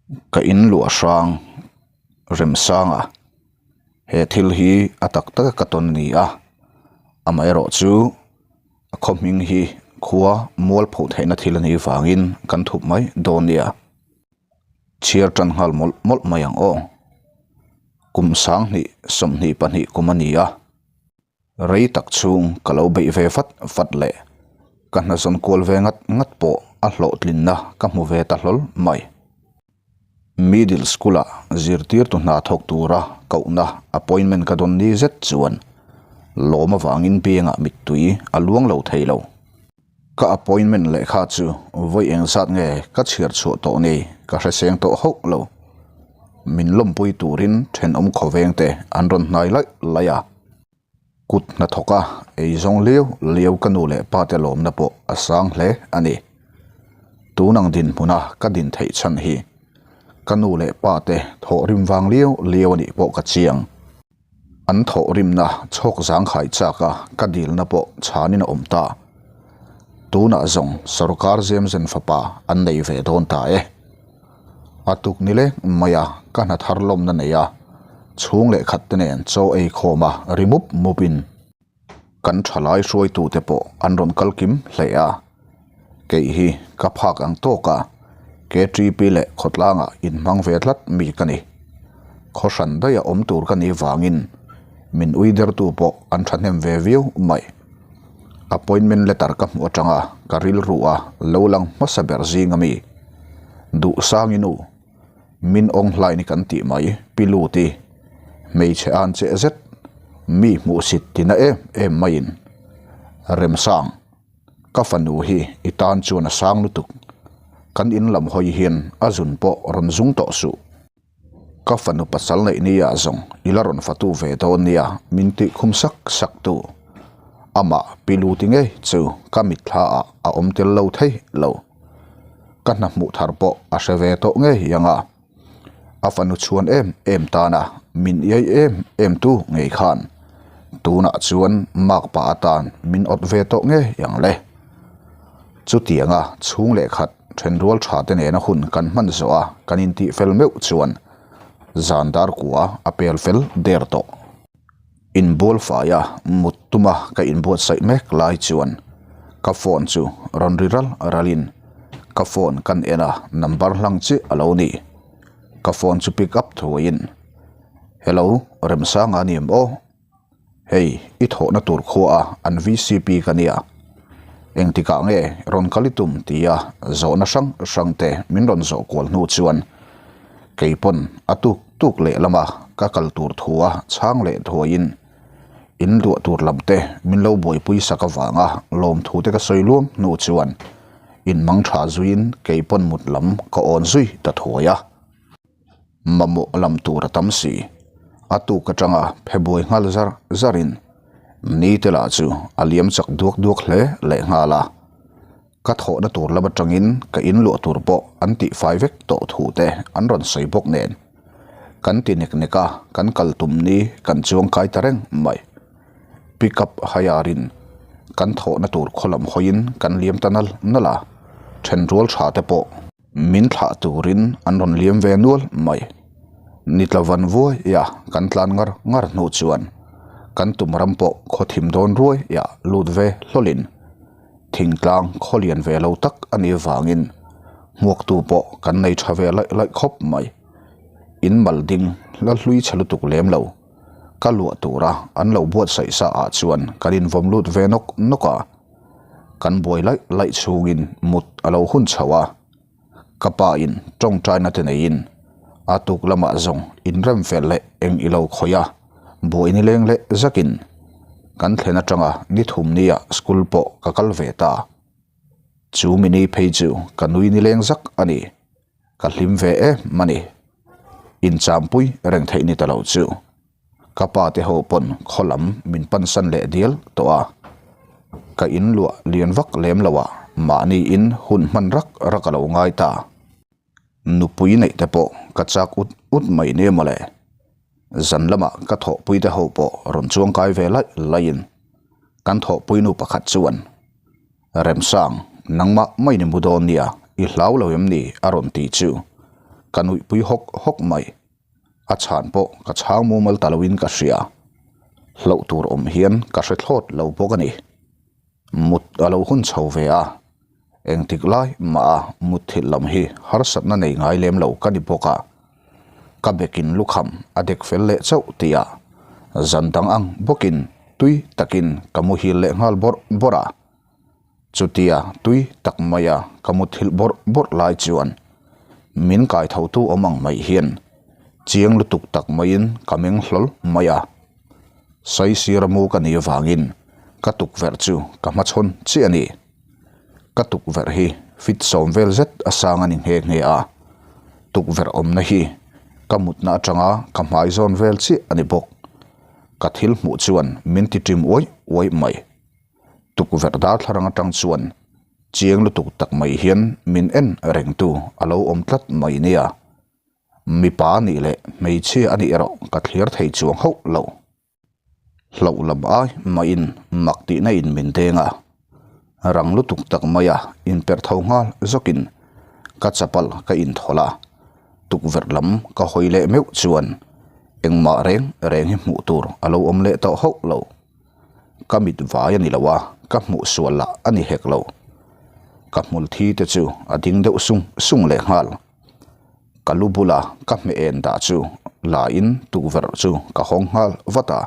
Ka in luah hrang Remsanga he thil hi a tak tak a ka tawn a ni a, amaherawhchu a khaw hming hi khua mual phoh theihna thil a nih vangin kan thup mai dawn nia. Chhiar tan nghal mawlh mawlh mai ang aw. Kum 20 22 kum a ni a. Rei tak chhung ka lo beih ve vat vat leh ka hna zawn kual ve ngat ngat pawh a hlawhtlinna ka hmu ve ta hlawl mai. Middle School-a zirtirtu hna thawk tura kohna appointment ka dawn ni zet chuan lawm avangin biangah mittui a luang lo thei lo. Ka appointment lehkha chu vawi eng zat nge ka chhiar chhuah tawh ni ka hre seng tawh hauh lo. Min lawmpui turin thenawm khawveng te an rawn hnai laih laih a. Kut hnathawk a eizawng liau liau ka nu leh pa te lawmna pawh a sang hle a ni. Tun ang dinhmuna ka din theih chhan hi ka nu leh pa te thawhrim vang liau liau a nih pawh ka chiang. An thawhrimna chhawk zangkhai chaka ka dilna pawh chhanin a awm ta. Tunah zawng sorkar zemzen fapa an nei ve dawn ta e. A tuk ni leng maia ka hna thar lawmna nei a, chhung leh khat te nen chaw ei khawm a ri mup mupin kan thalai hruaitute pawh an rawn kal kim hle a. Kei hi ka phak ang tawk a, KTP leh khawtlangah inhmang ve tlat mi ka ni. Khaw hran daih a awm tur ka nih vangin min ui dertu pawh an thahnem ve viau mai. Appointment letter ka hmuh atanga ka rilru a lo lang hmasa ber zing ami. Duhsang i nu, min awng hlai ni kan tih mai, pi lut i hmeichhe an che zet, mi hmuhsit tina em em maiin Remsang. Ka fanu hi i tan chuan a sang lutuk. Kan in lam hawi hian a zun pawh rawn zung tawh suh. Ka fanu pasal neih nia zawng i la rawn fatu ve dawn nia min tih khum sak sak tu. Amah pi lu ti ngei chu ka mitthla ah a awm tel lo thei lo. Ka hna hmuh thar pawh a hre ve tawh ngei ang a. A fanu chhuan em em tana min iai em em tu ngei khan tunah chuan makpa atan min awt ve tawh ngei ang le. Chutianga chhung leh khat thenrual tha te nena hun kan hman zawh a kan intih fel meuh chuan zan dar kua a pel fel der tawh. Inbual faia mut tuma ka inbuatsaih mek lai chuan ka phone chu rawn ri ral ralin ka phone kan en a number hlang chiah a lo ni. Ka phone chu pick up thuaiin Hello Remsanga a ni em aw? Hei i thawhna tur khua a an VCP ka nia engtikah nge rawn kal i tum tia zawhna hrang hrang te min rawn zawh kual hnu chuan keipawn a tuk tuk leh lama ka kal tur thu a chhang leh thuaiin in luah tur lam te min lo buaipui sak avanga lawmthu te ka sawi luam hnu chuan in mang tha zuiin keipawn mut lam ka awn zui ta thuai a. Mamawh lam tur a tam si. A tuk atanga phe buai nghal zar zarin ni te lah chu a liam chak duak duak hle leh nghal a. Ka thawhna tur lam atangin ka in luah tur pawh an tih fai vek tawh thu te an rawn sawi bawk nen kan ti nek nek a, kan kal tum ni kan chuang kai ta reng mai. Pick up hire in kan thawhna tur khaw lam hawiin kan liam ta nal nal a, thenrual tha te pawh min thlah turin an rawn liam ve nual mai. Ni tla van vuai a kan tlan ngar ngar hnu chuan kan tum ram pawh khaw thim dawn ruai a lut ve hlawlin Thingtlang khaw lian ve lo tak a nih vangin hmuaktu pawh kan nei tha ve laih laih khawp mai. In mal ding la hlui chhe lutuk lem lo. Ka luah tura an lo buatsaih sa ah chuan kan invawm lut ve nawk nawk a. Kan buai laih laih chhungin mut a lo hun chho a. Ka pa in tawngtaina te neiin a tuk lamah zawng inrem fel leh eng i lo khawih a, buai ni leng leh zakin kan thlen atanga ni thum nia school pawh ka kal ve ta. Chu mini phei chu ka nui ni leng zak a ni. Ka hlim ve em a ni. Inchampui reng theih ni ta lo chu. Ka pa te ho pawn khaw lam min pansan leh dial tawh a, ka in luah lian vak lem lo ah mahni in hun hman rak rak a lo ngai ta. Nupui neih te pawh ka chak ut ut mai nia mawle. Zan lamah ka thawhpui te ho pawh rawn chuang kai ve laih laih in kan thawhpui nu pakhat chuan Remsang, nangmah mai ni mu dawn nia, i hlau lo em ni? a rawn ti chu. Ka nuihpui hawk hawk mai. A chhan pawh ka chhang mumal ta loin ka hria. Hlauh tur awm hian ka hre thlawt lo bawk a ni. Mut a lo hun chho ve a, engtik lai mah a mutthilh lam hi harsatna nei ngai lem lo ka ni bawk a. Ka bekin lukham a dek fel leh chauh tih ah zan dang ang bawkin tui takin ka muhil leh nghal bawrh bawrh a. Chutia tui tak maia ka muthilh bawrh bawrh lai chuan min kai thotu awm ang mai hian chiang lutuk tak maiin ka meng hlawl mai a. Saisira mu ka nih avangin ka tukverh chu ka hmachhawn chiah a ni. Ka tukverh hi fit sawm vel zet a sang a ni nghe nghe a, tukverh awmna hi ka mutna atanga ka hmai zawn vel chiah a ni bawk. Ka thil hmuh chuan min ti ṭim uai uai mai. Tukverh darthlarang atang chuan chiang lutuk tak mai hian min en rengtu a lo awm tlat mai nia. Mipa a nih leh hmeichhia a nih erawh ka thlir thei chuang hauh lo. Hlauh lam ai mahin mak tihna in min deng a, rang lutuk tak maia inperh tho nghal zawkin ka chapal ka inthawlh a, tukverh lam ka hawi leh meuh chuan engmah reng reng hi hmuh tur a lo awm leh tawh hauh lo. Ka mit vai a ni lo a, ka hmuh sual lah a ni hek lo. Ka hmul thi te chu a ding deuh sung sung leh nghal. Ka lu bula ka hmeh en dah chu la in tukverh chu ka hawng nghal vat a.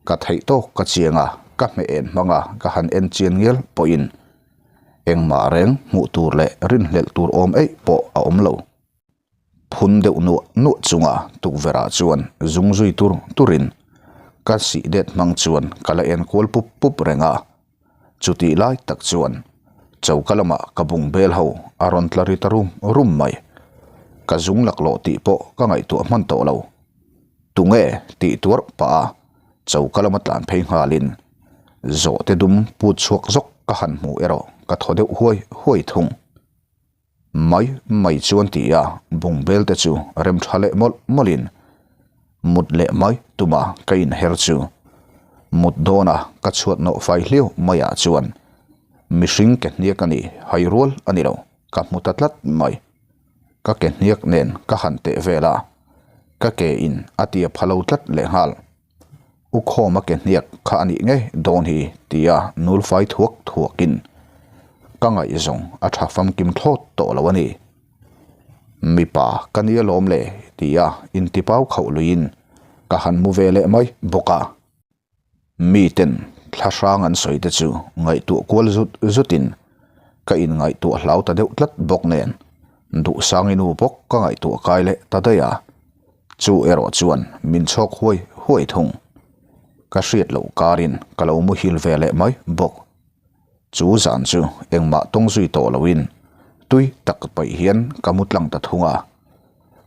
Ka theih tawk ka chiang a, ka hmeh en hmang a ka han en chian ngial pawhin engmah reng hmuh tur leh rinhlelh tur awm eih pawh a awm lo. Phun deuh nuah nuah chunga tukverh ah chuan zung zui tur turin ka sih det hmang chuan ka la en kual pup pup reng a. Chutih lai tak chuan choka lamah ka bung bel ho a rawn tla ri ta rum rum mai. Ka zung laklawh tih pawh ka ngaihtuah hman tawh lo. Tunge tih tuar pah a choka lama tlan phei nghalin zawhte dum put chhuak zawk ka han hmuh erawh ka thaw deuh huai huai thung. Mai mai chuan ti a bungbel te chu rem tha leh mawlh mawlhin mut leh mai tuma ka inher chu mut dawna ka chhuat nawh fai hliau maiah chuan mihring ke hniak a ni hai rual a ni lo ka hmu ta tlat mai. Ka ke hniak nen ka han teh vel a ka ke in a tia pha lo tlat lehnghal. U Khawma ke hniak kha a nih ngei dawn hi tia nul fai thuak thuakin ka ngaihzawng a tha famkim thlawt tawh lo a ni. Mipa ka nia lawm le tia intipau khauh luiin ka han mu ve leh mai bawk a. Miten thla hrang an sawi te chu ngaihtuah kual zut zutin ka inngaihtuah hlau ta deuh tlat bawk nen Duhsangi nu bawk ka ngaihtuah kai leh ta daih a. Chu erawh chuan min chhawk huai huai thung. Ka hriat loh karin ka lo muhil ve leh mai bawk. Chu zan chu engmah tawng zui tawh loin tui tak paih hian ka mu tlang ta thung a.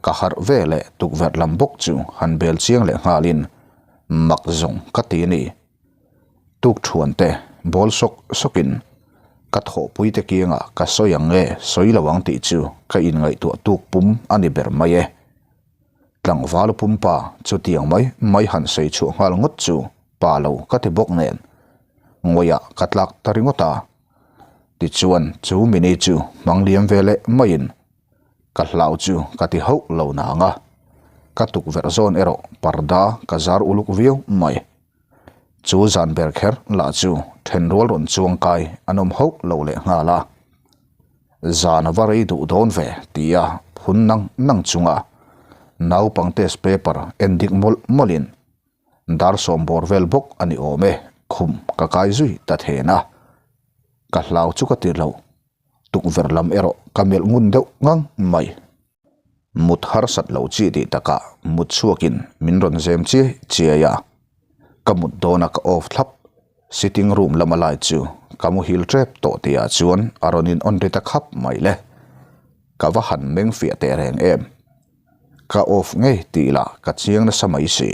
Ka harh ve leh tukverh lam bawk chu han bel chiang leh nghalin mak zawng ka ti a ni. Tuk thuan te bawl sawk sawkin ka thawhpui te kiangah ka sawi ang nge sawi lo ang tih chu ka inngaihtuah tuk pum a ni ber mai e. Tlangval pumpa chutiang mai mai han sawi chhuah nghal ngawt chu pa lo ka ti bawk nen ngawiah ka tlak ta ringawt a. Tichuan chu mini chu hmang liam ve leh maiin Ka hlau chu ka ti hauh lo nang a, ka tukverh zawn erawh parda ka zar uluk viau mai. Chu zan ber kher lah chu thenrual rawn chuang kai an awm hauh lo leh nghal a. Zan a va rei duh dawn ve tia phun nang nang chunga naupang test paper en dik mawlh mawlhin dar sawm bawr vel bawk a ni awm e, khum ka kai zui ta then a. Ka hlau chu ka ti lo. Tukverh lam erawh ka melh ngun deuh ngang mai. Mut harsat lo chi tih takah mut chhuakin min rawn zem chiai chiai a. Ka mut dawna ka off thlap. Sitting room lama light chu ka muhil tep tawh tihah chuan a rawn in on ri ta khap mai le. Ka va han meng fiah teh reng em. Ka off ngei tih lah ka chiang nasa mai si.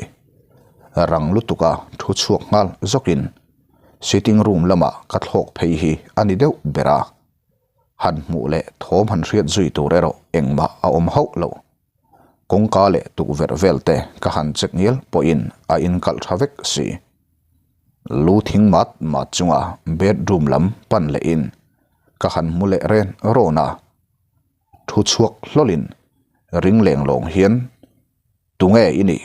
Rang lutuka thu chhuak nghal zawkin Sitting room lamah ka thlawk phei hi a ni deuh ber a, han hmuh leh thawm han hriat zui tur erawh engmah a awm hauh lo. Kawngka leh tukverh vel te ka han check ngial pawhin a inkalh tha vek si. Lu thing mat mat chunga bedroom lam pan lehin ka han hmu leh ren rawn a, thu chhuak hlawlin. Ring leng lawng hian, Tunge i nih?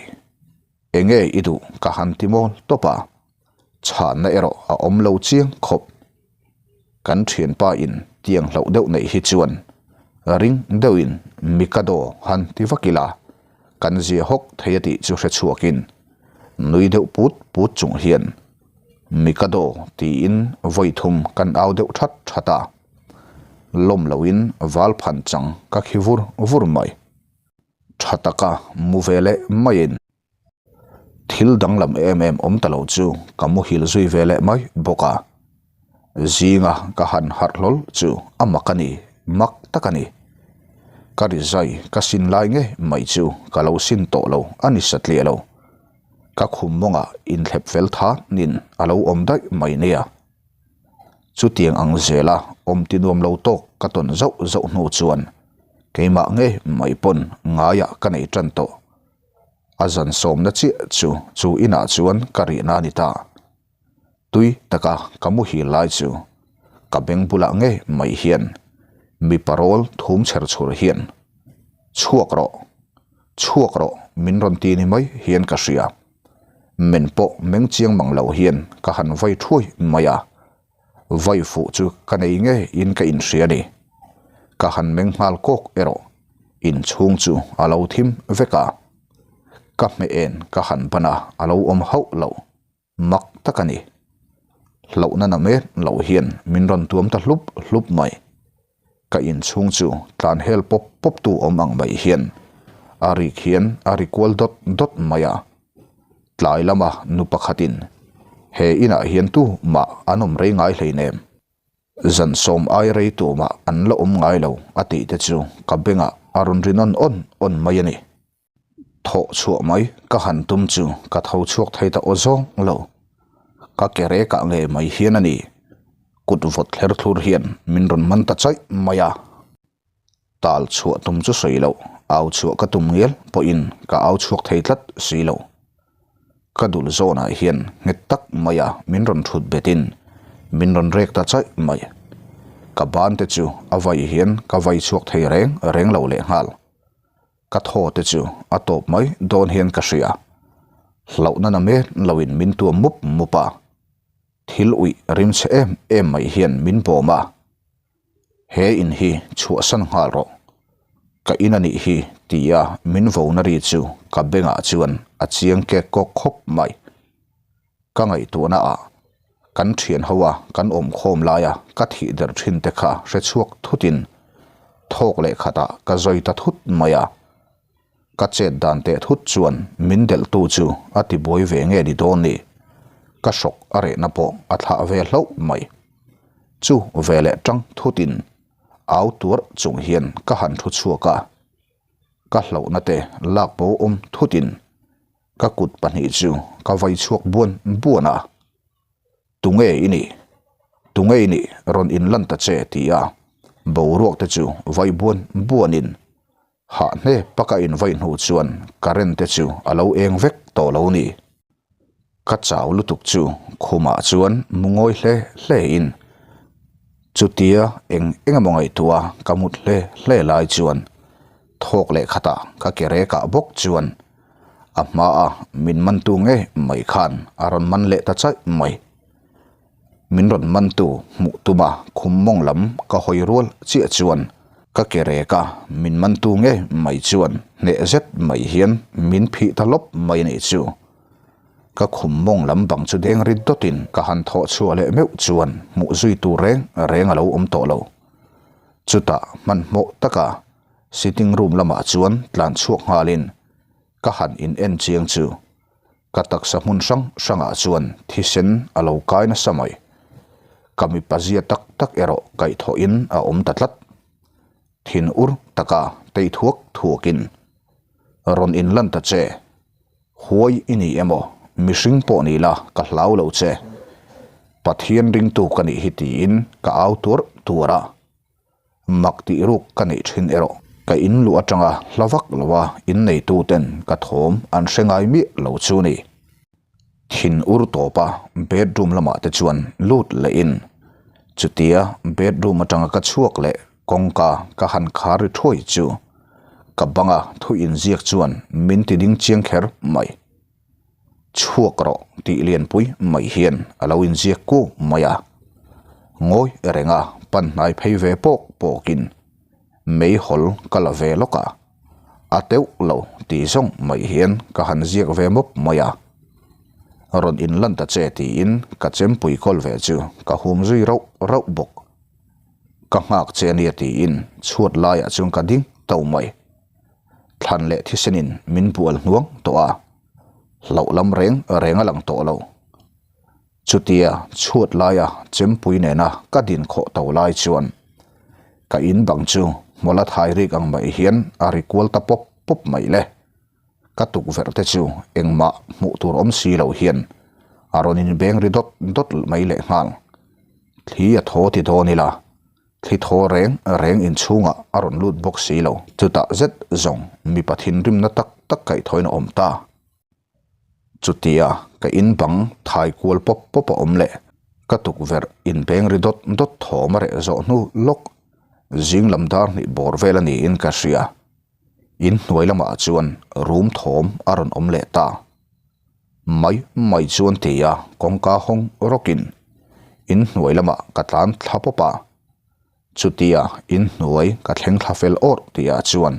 Enge i duh? ka han ti mawl tawp a. Chhanna erawh a awm lo chiang khawp. Kan thianpa in tiang hlauh deuh neih hi chuan ring deuhin Mikado han ti vak ila, kan zia hawk thei a tih chu hre chhuakin nui deuh put put chung hian Mikado tiin vawi thum kan au deuh that that a. Lawm loin val phan chang ka khi vur vur mai. Tha taka mu ve leh maiin thil danglam em em awm ta lo chu ka muhil zui ve leh mai bawk a. Zinga ka han harh hlawl chu a mak a ni, mak tak a ni. Ka rizai ka sin lai nge mai chu ka lo sin tawh lo a ni satliah lo. Ka khum mawngah inthlep fel thanin a lo awm daih mai nia. Chutiang ang zela awm ti nuam lo tawk ka tawn zauh zauh hnu chuan keimah nge mai pawn ngaiah ka nei tan tawh. A zan sawmna chiah chu chu inah chuan ka rihna a ni ta. Tui taka ka muhil lai chu ka beng bulah nge mai hian mipa rawl thum chher chhur hian chhuak rawh, chhuak rawh min rawn ti ni mai hian ka hria. Men pawh meng chiang mang lo hian ka han vai thuai mai a, vai fuh chu ka nei nge in ka inhria ni. Ka han meng nghal kawk erawh inchhung chu a lo thim vek a, ka hmeh en ka han ban a, a lo awm hauh lo, mak tak a ni. Hlauhna na mek lo hian min rawn tuam ta hlup hlup mai. Ka inchhung chu tlan hel pawp pawp tu awm ang mai hian a rik hian a ri kual dawt dawt mai a. Tlai lama nu pakhatin he inah hian tu mah an awm rei ngai hleinem. Zan sawm ai rei tu mah an la awm ngai lo a tih te chu ka bengah a rawn ri nawn awn awn mai a ni. Thawh chhuah mai ka han tum chu ka tho chhuak thei ta aw zawng lo. Ka ke rekah ngei mai hian a ni. Kut vawt thler thlur hian min rawn man ta chaih mai a. Tal chhuah tum chu sawi loh, au chhuah ka tum ngial pawhin ka au chhuak thei tlat si lo. Ka dul zawnah hian nghet tak maia min rawn thut betin min rawn rek ta chaih mai. Ka ban te chu a vai hian ka vai chhuak thei reng reng lo lehnghal. Ka thaw te chu a tawp mai dawn hian ka hria. Hlauhna na men loin min tuam mup mup a. Thil uih rim chhe em em mai hian min bawm a. He in hi chhuahsan nghal rawh. Ka in a nih hi tia min vona ri chu ka bengah chuan a chiang kek kawk khawp mai. Ka ngaihtuahna ah kan thian ho a kan awm khawm laia ka thih der thin te kha hre chhuak thut in thawk leh khat ah ka zawi ta thut mai a. Ka chet dan teh thut chuan min delh tu chu a ti buai ve nge ni dawn ni. Ka hrawk a rehna pawh a thlah ve hlauh mai. Chu ve leh tang thut in au tuarh chung hian ka han thu chhuak a. Ka hlauhna te lak bo awm thut in Ka kut pahnih chu ka vai chhuak buan buan a, Tunge i nih? Tunge i nih? Rawn inlan ta che ti a, boruak te chu vai buan buanin hah hne paka invai hnu chuan current te chu a lo eng vek tawh lo ni. Ka chau lutuk chu khumah chuan mu ngawi hle hle in chutia eng eng emaw ngaihtuah ka mut hle hle lai chuan thawk leh khatah ka ke rekah bawk chuan a hmaa min mantu nge mai khan a rawn man leh ta chaih mai. Min rawn mantu hmuh tuma khum mawng lam ka hawi rual chiah chuan ka ke rek a, min mantu nge mai chuan hneh zet mai hian min phih ta lawp mai a nih chu. Ka khum mawng lam bang chu deng rit dawtin ka han thawh chhuah leh meuh chuan hmuh zui tur reng reng a lo awm tawh lo. Chutah hmanhmawh taka sitting room lamah chuan tlan chhuak nghalin ka han in en chiang chu Ka taksa hmun hrang hrangah chuan thisen a lo kai nasa mai. Ka mipa zia tak tak erawh kaihthawhin a awm ta tlat. Thin ur taka tei thuak thuakin rawn inlan ta che. Huai i ni emaw mihring pawh ni la ka hlau lo che. Pathian ringtu ka nih hi tiin ka au tuar tuar a. Mak tih ruk ka neih thin erawh ka in luh atanga hla vak lo a in neitu ten ka thawm an hre ngai miah lo chu ni. Thin ur tawp a bedroom lamah te chuan lut leh in chutia bedroom atanga ka chhuak leh kawngka ka han khar ri thuai chu. Ka banga thu inziak chuan min ti ding chiang kher mai. Chhuak rawh tih lianpui mai hian a lo inziak ku mai a. Ngawi renga pan hnai phei ve pawk pawkin meihawl ka la ve lawk a, a teuh lo tih zawng mai hian ka han ziak ve mawp mai a. Rawn inlan ta che tiin ka chempui kawl ve chu ka hum zui rauh rauh bawk. Ka nghak che ania tiin chhuat laiah chuan ka ding to mai. Thlan leh thisenin min bual hnuang tawh a, hlauh lam reng reng a lang tawh lo. Chutia chhuat laia chempui nena ka din khawh to lai chuan ka in bang chu hmawla thai rik ang mai hian a ri kual ta pawp pawp mai le. Ka tukverh te chu engmah hmuh tur awm si lo hian a rawn inbeng ri dawt dawt mai lehnghal. Thli a thaw ti dawn ila, thli thaw reng reng inchhungah a rawn lut bawk si lo. Chutah zet zawng mipa thinrimna tak tak kaihthawin a awm ta. Chutia ka in bang thai kual pawp pawp a awm leh ka tukverh inbeng ri dawt dawt thawm a reh zawh hnu lawk zing lam dar hnih bawr vel a niin ka hria. In hnuai lamah chuan rum thawm a rawn awm leh ta. Mai mai chuan ti a kawngka hawng rawkin in hnuai lamah ka tlan thla pawp a. Chutia in hnuai ka thleng thla fel awrh tihah chuan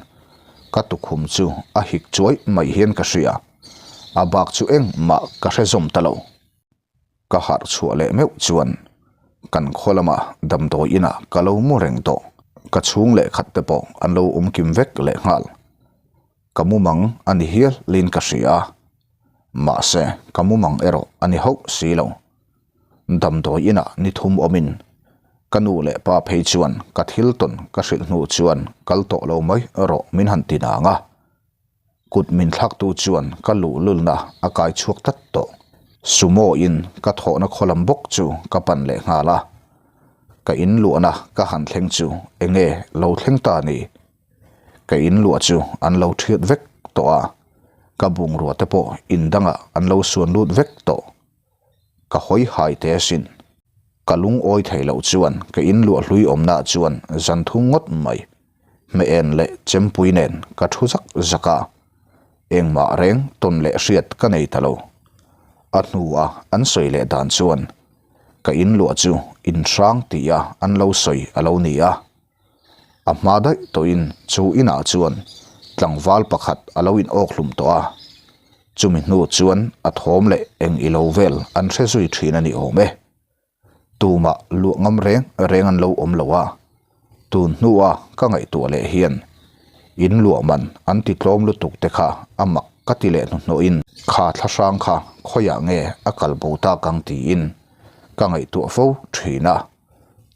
ka tukhum chu a hik chuai mai hian ka hria. A bak chu engmah ka hre zawm ta lo. Ka harh chhuah leh meuh chuan kan khaw lama damdawi inah ka lo mu reng tawh. Ka chhung leh khat te pawh an lo awm kim vek leh nghal. Ka mumang a ni hial lin ka hria a, mahse ka mumang erawh a ni hauh si lo. Damdawi inah ni thum awmin ka nu leh pa phei chuan ka thil tawn ka hrilh hnu chuan kal tawh lo mai rawh min han ti nang a. Kut min thlaktu chuan ka luhlulna a kai chhuak tlat tawh. Sumo in ka thawhna khaw lam bawk chu ka pan leh nghal a. Ka in luahna ka han thleng chu enge lo thleng ta ni? Ka in luah chu an lo thiat vek tawh a, ka bungrua te pawh in dangah an lo suan lut vek tawh. Ka hawi hai teh asin. Ka lungawi thei loh chuan ka in luah hlui awmnaah chuan zan thum ngawt mai. Hmeh en leh chempui nen ka thu zak zak a, engmah reng tawn leh hriat ka nei ta lo. A hnua an sawi leh dan chuan ka in luah chu in hrang tia an lo sawi a lo ni a. A hma daih tawhin chu inah chuan tlangval pakhat a lo in awk hlum tawh a, chumi hnu chuan a thawm leh eng ilo vel an hre zui thin a ni awm e. Tumah luah ngam reng reng an lo awm lo a, tun hnua ka ngaihtuah leh hian in luah man an ti tlawm lutuk te kha a mak ka ti leh hnuhnawhin kha thlahrang kha khawiah nge a kal bo tak ang tiin ka ngaihtuah fo thin a,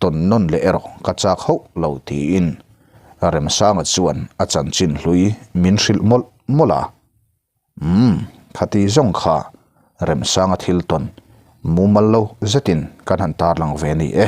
tawn nawn leh erawh ka chak hauh lo tiin Remsanga chuan a chanchin hlui min hrilh mawlh mawlh a. Umm, khati zawng kha Remsanga thil tawn mumal lo zetin kan han tarlang ve ni e.